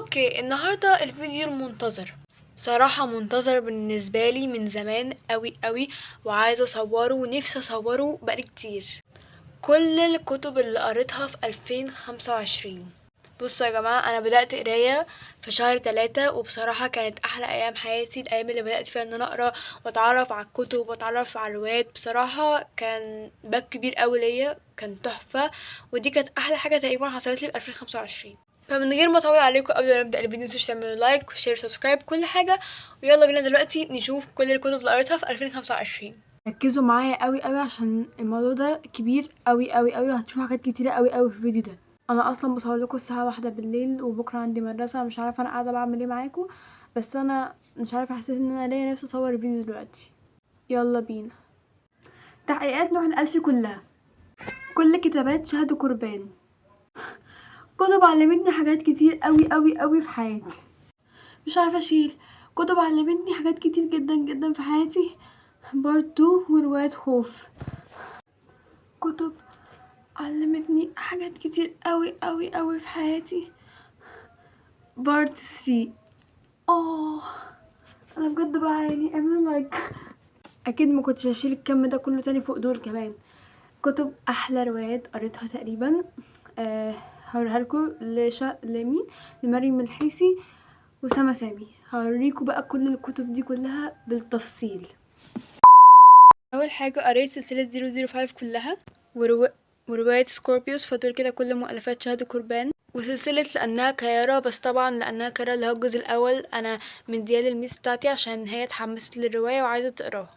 okay، النهارده الفيديو المنتظر، صراحة منتظر بالنسبة لي من زمان قوي قوي، وعايزة اصوره ونفسي اصوره بقالي كتير. كل الكتب اللي قريتها في 2025. بصوا يا جماعة، انا بدأت قراية في شهر 3، وبصراحة كانت احلى ايام حياتي، الايام اللي بدأت فيها ان انا اقرا واتعرف على الكتب واتعرف على الروايات. بصراحة كان باب كبير قوي ليا، كان تحفة، ودي كانت احلى حاجة تقريبا حصلت لي في 2025. فمن غير ما اطول عليكم، قبل ما نبدا الفيديو متنسوش تعملوا like و share و subscribe كل حاجه، ويلا بينا دلوقتي نشوف كل الكتب اللي قريتها في 2025. ركزوا معايا قوي قوي عشان الموضوع ده كبير قوي قوي قوي، وهتشوفوا حاجات كتيره قوي قوي في الفيديو ده. انا اصلا بصور لكم الساعه 1 بالليل، وبكره عندي مدرسه، مش عارفه انا قاعده بعمل ايه معاكم، بس انا مش عارفه، حسيت ان انا ليا نفسي اصور الفيديو دلوقتي. يلا بينا. تحقيقات نوح الالفي كلها، كل كتابات شهد قربان، كتب علمتني حاجات كتير قوي قوي قوي في حياتي، مش عارفه اشيل. كتب علمتني حاجات كتير جدا جدا في حياتي، part 2 ورواية خوف. كتب علمتني حاجات كتير قوي قوي قوي في حياتي، part 3. انا بجد بعاني، اعملوا like. اكيد ما كنتش هشيل الكم ده كله تاني فوق دول كمان. كتب احلى روايات قريتها تقريبا، هوريها لكم. لمين؟ لمريم الحيسي وسما سامي. هوريكم بقى كل الكتب دي كلها بالتفصيل. اول حاجه قريت سلسله 005 كلها وروايه سكوربيوس، فدول كده كل مؤلفات شهد قربان، وسلسلة لأنها كيارة، بس طبعا لأنها كيارة اللي هو الجزء الأول أنا مدياه لل miss بتاعتي عشان هي اتحمست للرواية وعايزة تقراها.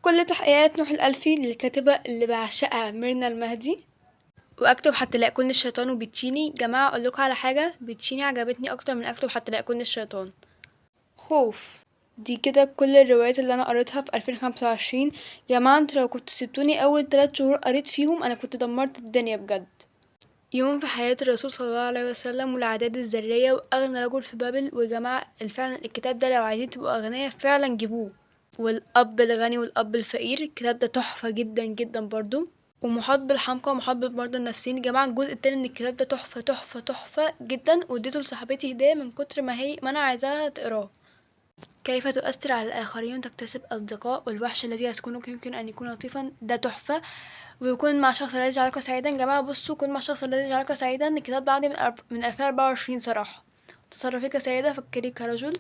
كل تحقيقات نوح الألفي للكاتبة اللي بعشقها ميرنا المهدي، واكتب حتى لا يكون الشيطان وبتشيني. جماعة اقول لكم على حاجة، بتشيني عجبتني اكتر من اكتب حتى لا يكون الشيطان. خوف. دي كده كل الروايات اللي انا قريتها في 2025. جماعة انتوا لو كنتوا سبتوني اول 3 شهور قريت فيهم انا كنت دمرت الدنيا بجد. يوم في حياة الرسول صلى الله عليه وسلم، والعادات الذرية، وأغنى رجل في بابل. وجماعة فعلا الكتاب ده لو عايزين تبقوا أغنياء فعلا جيبوه. والأب الغني والأب الفقير، الكتاب ده تحفة جدا جدا برضو. ومحاط بالحمقى ومحاط بالمرضى النفسيين. جماعة الجزء التاني من الكتاب ده تحفة تحفة تحفة جدا، واديته لصاحبتي هدية من كتر ما أنا عايزاها تقراه. كيف تؤثر على الآخرين وتكتسب أصدقاء، والوحش الذي يسكنك يمكن أن يكون لطيفا، ده تحفة. ويكون مع شخص الذي يجعلك سعيدا. جماعة بصوا، كن مع شخص الذي يجعلك سعيدا، الكتاب ده عندي من 2024 صراحة. تصرفي كسيدة، فكري كرجل.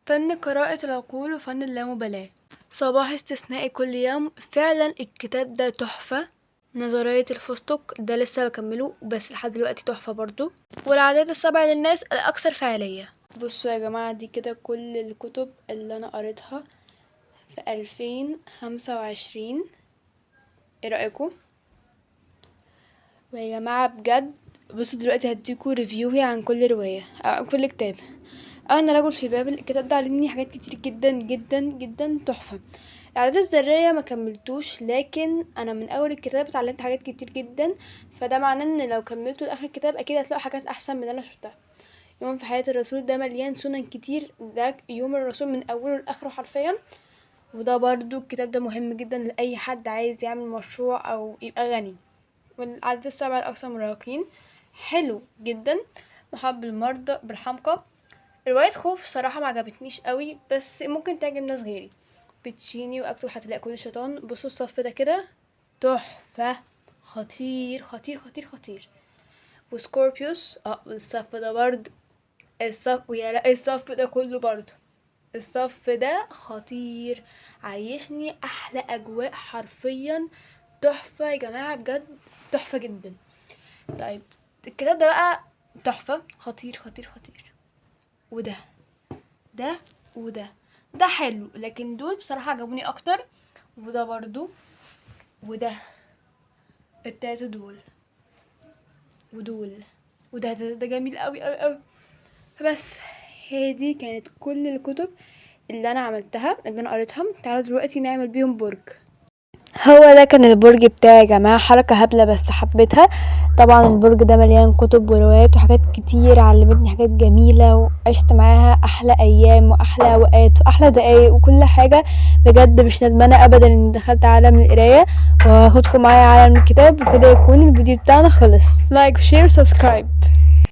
فن قراءة العقول وفن اللامبالاة. صباح استثنائي كل يوم، فعلا الكتاب ده تحفة. نظرية الفستق ده لسه بكمله بس لحد دلوقتي تحفة برضو. والعادات السبع للناس الأكثر فاعلية. بصوا يا جماعة، دي كده كل الكتب اللي أنا قريتها في 2025. ايه رأيكم؟ ويا جماعة بجد بصوا دلوقتي هديكوا review عن كل رواية أو كل كتاب. أنا رجل في بابل، الكتاب ده علمني حاجات كتير جدا جدا جدا، تحفة. العادات الذرية ما كملتوش، لكن أنا من أول الكتاب اتعلمت حاجات كتير جدا، فده معناه إن لو كملته لآخر الكتاب أكيد هتلاقوا حاجات أحسن من اللي أنا شفتها. يوم في حياة الرسول ده مليان سنن كتير، ده يوم الرسول من أوله لآخره حرفيا. وده برضو الكتاب ده مهم جدا لأي حد عايز يعمل مشروع أو يبقى غني. والعادات السبع الأكثر مراهقين حلو جدا. محب المرضى بالحمقى. رواية خوف صراحة ما عجبتنيش قوي، بس ممكن تعجب ناس غيري. بتشيني واكتب حتى لا يكون الشيطان. بصوا الصف ده كده تحفة، خطير خطير خطير خطير. وسكوربيوس، الصف ده برضو، الصف ويا لا الصف ده كله برضو، الصف ده خطير، عايشني احلى اجواء حرفيا، تحفة يا جماعة بجد تحفة جدا. طيب الكتاب ده بقى تحفة، خطير خطير خطير. وده ده وده ده حلو، لكن دول بصراحة عجبوني اكتر. وده برضو، وده التلاتة دول، ودول، وده ده جميل قوي قوي قوي. فبس هي دي كانت كل الكتب اللي انا عملتها، اللي انا قريتها. تعالوا دلوقتي نعمل بيهم برج. هو ده كان البرج بتاعي يا جماعة، حركة هبلة بس حبيتها. طبعا البرج ده مليان كتب وروايات وحاجات كتير علمتني حاجات جميلة، وعشت معاها أحلى أيام وأحلى أوقات وأحلى دقايق وكل حاجة. بجد مش ندمانة أبدا إني دخلت عالم القراية، وهاخدكم معايا عالم الكتاب. وكده يكون الفيديو بتاعنا خلص. like و share و subscribe.